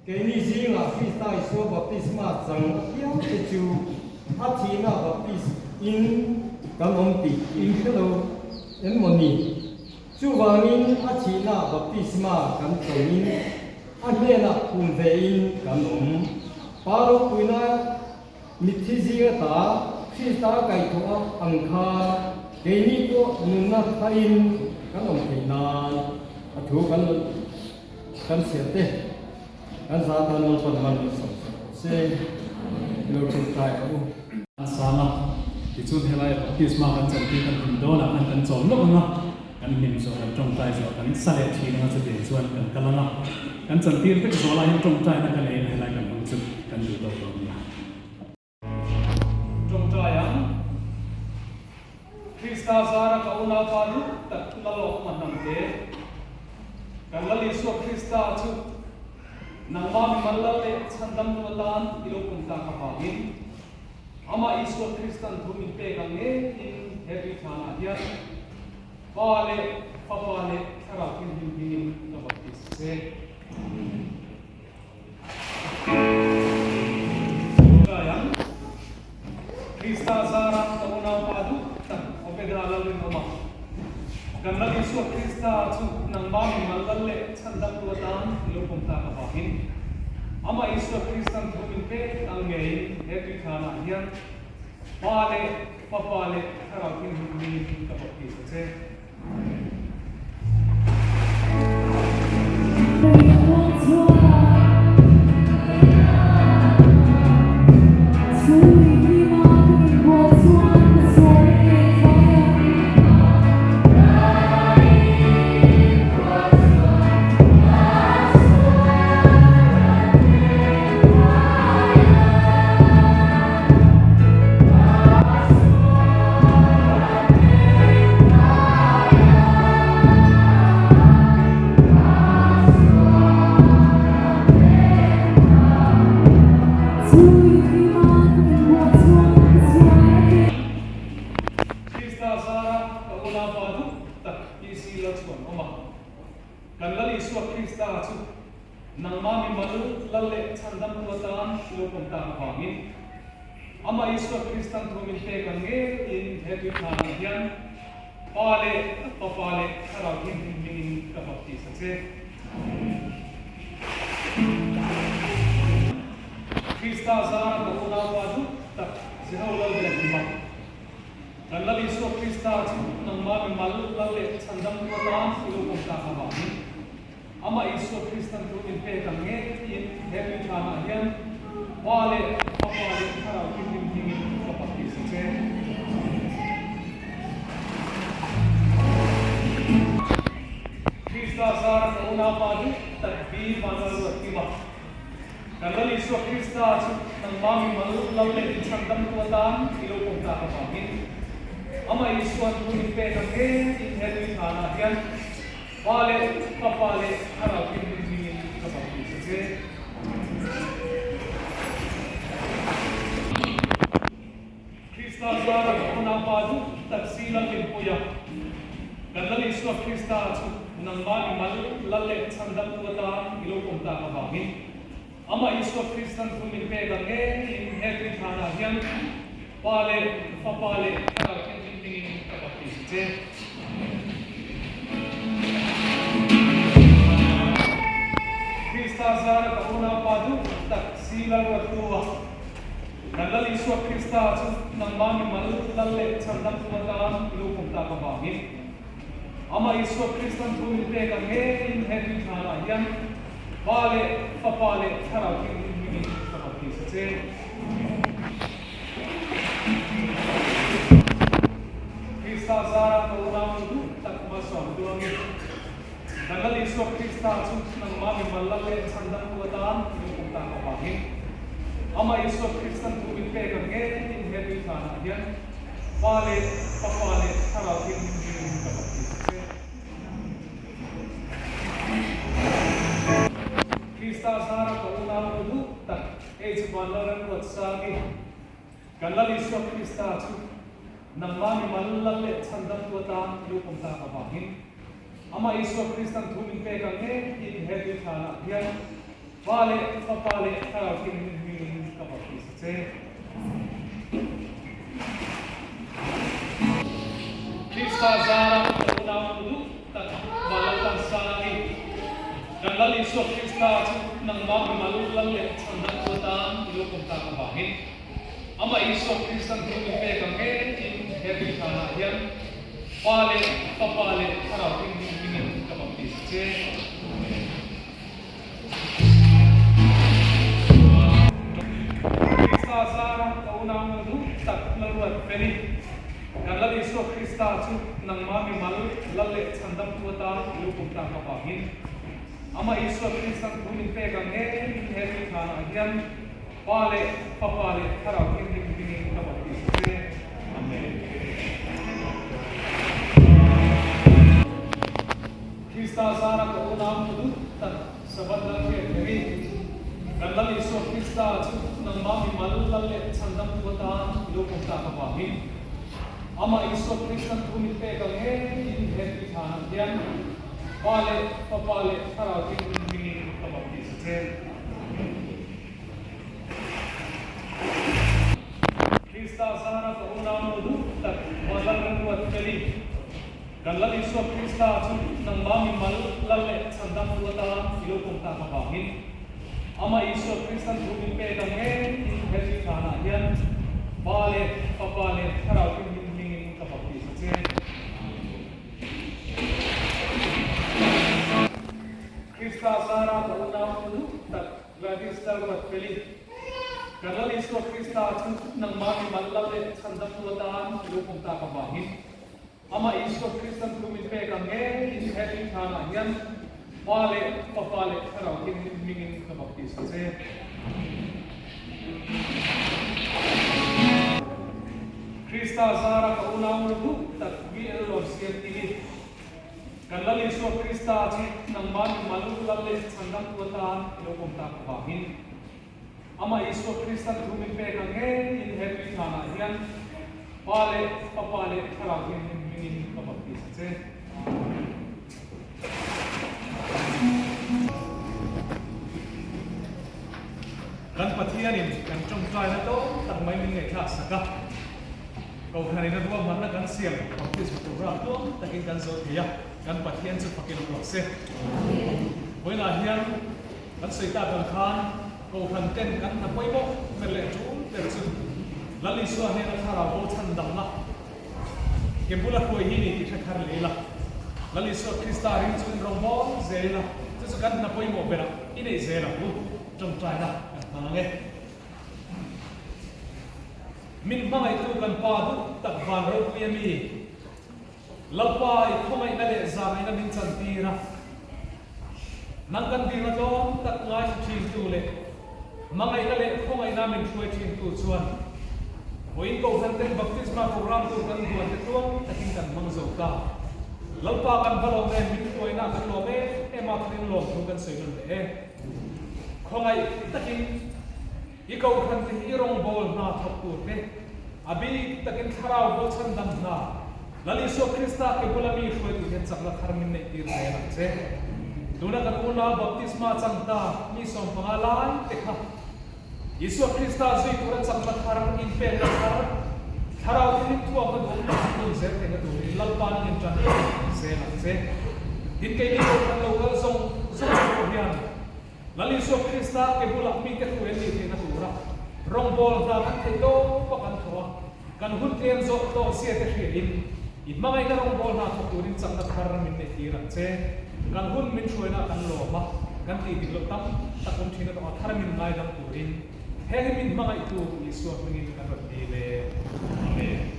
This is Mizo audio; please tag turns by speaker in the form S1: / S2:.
S1: Keini zingah Krista Isua baptisma chang apiang te chu a thihna baptis in kan awm tih in hre lo em maw ni? Chuvangin a thihna baptisma kan chawin a hnenah phum ve in kan awm. Pa ropuina mitthi zinga ta Krista kaihthawh a ang khan keini pawh nunna tharin kan awm theih nan a thu kan Kan chhiar te kan za tan Lalpan man min sawm sak rawh se. I lo tawngtai ang u.
S2: A sang a, tichuan helai baptisma kan chantir kan hlim dawnah khan kan chawl lawk ang a, kan hlim zawh kan tawngtai zawh kan sa leh thin ang a, chutiang chuan kan kal ang a, kan chantir vek zawh lai hian tawngtaina ka nei ang a, helai kan hmang chu kan duh tawk dawn nia.
S3: Tawngtai ang. Krista zara ka unaupa duh tak la lawk ma hnam te. Kan Lal Isua Krista chu nangmah mimal lal leh chhandam tu atan i lo pum tak avangin Amah Isua Kristan thu min pek ang ngeiin he tuithlanah hian Pa leh Fapa leh Thlarau Thianghlim hmingin ka baptis che. Tawngtai ang. Krista zara ka unaupa duh tak Obeda Lalrinawma. Kan Lal Isua Krista chu nangmah mimal lal leh chhandamtu atan i lo pawm tak avangin Amah Isua Kristan thu min pek ang ngeiin he tuithlanah hian Pa leh Fapa leh Thlarau Thianghlim hmingin ka baptis a che. Krista zara ka unaupa duh tak PC Lalchhuan awm a. Kan Lal Isua Krista chu nangmah mimal lal leh chhandamtu atan i lo pawm tak avangin Amah Isua Kristan thu min pek ang ngeiin he tuithlanah hian Pa leh Fapa leh Thlarau Thianghlim hmingin ka baptis a che. Krista zara ka unaupa duh tak Jeho Lalbiakima. Kan Lal Isua Krista chu nangmah mimal lal leh chhandamtu atan i lo pawm tak avangin Amah Isua Kristan thu min pek ang ngeiin he tuithlanah hian Pa leh Fapa leh Thlarau Thianghlim hmingin ka baptis a che. Krista zara ka unaupa duh tak bi vanlal ruat kim a. Kan Lal Isua Krista chu nangmah mimal lal leh inchhandamtu atan i lo pawm tak avangin Amah Isuan thu min pek ang ngeiin he tuithlanah hian Pa leh Fapa leh Thlarau Thianghlim hmingin ka baptis a che. Krista zara ka unaupa duh tak si Lalhlimpuia kan Lal Isua Krista chu nangmah mimal lal leh chhandamtu atan i lo pawm tak avangin Amah Isua Kristan thu min pek ang ngeiin he tuithlanah hian Pa leh Fapa leh Thlarau Thianghlim hmingin ka baptis a che. Krista zara ka unaupa duh tak si Lalruattu a kan Lal Isua Krista chu nangmah mimal lal leh chhandamtu atan i lo pawm tak avangin Amah Isua Kristan thu min pek ang ngeiin he tuithlanah hian Pa leh Fapa leh Thlarau Thianghlim hmingin ka baptis a che. Krista zara ka unau duh tak malsawm duangin kan Lal Isua Krista chu nangmah mimal lal leh chhandamtu atan i lo pawm tak avangin Amah Isua Kristan thu min pek ang ngeiin he tuithlanah hian Pa leh Fapa leh Thlarau Thianghlim hmingin ka baptis a che. Krista zara ka unau duh tak H Vanlalremruatsangi, kan Lal Isua Krista chu nangmah mimal lal leh chhandamtu atan i lo pawm tak avangin Amah Isua Kristan thu min pek ang ngeiin he tuithlanah hian. Pa leh Fapa leh Thlarau Thianghlim hmingin ka baptis a che. Krista zara ka unau nu duh tak Vanlaltan Sangi, kan Lal Isua Krista chu nangmah mimal lal leh chhandam tu atan i lo pawm tak avangin Amah Isua Kristan thu min pek ang em in he tuihlanah hian Pa leh Fapa leh Thlarau Thianghlim hmingin ka baptis a che. Amen. Krista zara ka unau nu duh tak Lalruat Feli, kan Lal Isua Krista chu nangmah mimal lal leh chhandamtu atan i lo pawm tak avangin Amah Isua Kristan thu min pek ang em in he tuihlanah hian Pa leh Fapa leh Thlarau Thianghlim hmingin ka baptis che. Amen. Krista zara ka unau nu duh tak Sabbath lal hriat kherin, kan Lal Isua Krista chu nangmah mimal lal leh chhandamtu atan i lo pawm tak avangin, Amah Isua Kristan thu min pek ang em in he tuithlanah hian Pa leh Fapa leh Thlarau Thianghlim hmingin ka baptis a che. Krista zara ka unau nu duh tak Vanlal Remruat Feli, Kan Lal Isua Krista chu nangmah mimal lal leh chhandamtu atan i lo pawm tak avangin Amah Isua Kristan thu min pek ang em in he tuithlanah hian Pa leh Fapa leh Thlarau Thianghlim hmingin ka baptis a che. Krista zara ka unau nu duh tak Gladys Lalruatfeli, Kan Lal Isua Krista chu nangmah mimal lal leh chhandamtu atan i lo pawm tak avangin Amah Isua Kristan thu min pek ang nge in he tuithlanah hian Pa leh Fapa leh Thlarau Thianghlim hmingin ka baptis a che. Krista zara ka unau nu duh tak VL Lawm siam i Kan Lal Isua Krista chu nangmah mimal lal leh chhandamtu atan i lo pawm tak avangin Amah Isua Kristan thu min pek ang nge in he tuithlanah hian Pa leh Fapa leh Thlarau Thianghlim hmingin ka baptis a che. Kan Pathianin kan tawngtaina tlawm tak mai min ngaihthlak sak a, Kohhranin a ruahmanna kan siam baptisma program tlawm takin kan zo thei a, kan Pathian chu fakin awm rawh se. Vawiinah hian Kan sawi tak ang khan Kohhran ten kan hna pawimawh ber leh tul ber chu Lal Isua hnena thlarau bo chhan damna ke bula hruai hi ni tih hre thar leh ila. Lal Isua Krista ring chu in rawngbâwl zel ila, chu chu kan hna pawimawh berah i neih zel ang u, tawngtaina kan hmang ang e. Min hmangaihtu kan Pa duh tak van ropui a mi, Lalpa i khawngaihna leh zangaihna min chantir a, nang kan dihna tlawm tak ngaithla thintu leh hmangaihna leh khawngaihna min hruai thintu chuan vawiin Kohhran ten Baptisma program tur kan duan te tluang takin kan hmang zo ta. Lalpa kan va lawm em, min hruaina kan lawm em em a, khanin lawmthu kan sawi nawn leh e. Khawngaih takin i Kohhran te hi i rawngbâwl hna thawk tur te, A bik takin thlarau bo chhandam hna, Lal Isua Krista ke bula mi hruaitu hian chakna thar min neih tir zel ang che. Tuna kan unau baptisma chang ta mi 15 lai te kha Isua Krista zui tura chakna thar, inpekna thar, thlarau thilin thuamna duhawm tak an tawn zel theihna turin Lalpa nen tan zel ang che. Tin keini pawh kan lo kal zawng zawng te pawh hian Lal Isua Krista ke bulah mite hruai an nih theihna tura rawngbâwl hna kan theih tawp a kan thawh a, kan hun tlem zawh tawh zia te hriain i hmangaihna rawngbâwl hna thawk turin chakna thar min neih tir ang che. Kan hun min hruaina kan lawm a, kan tih dik loh tam tak awm thin atanga thar min ngaidam turin he hi min hmangaihtu Isua hmingin kan rawn dil e. Amen.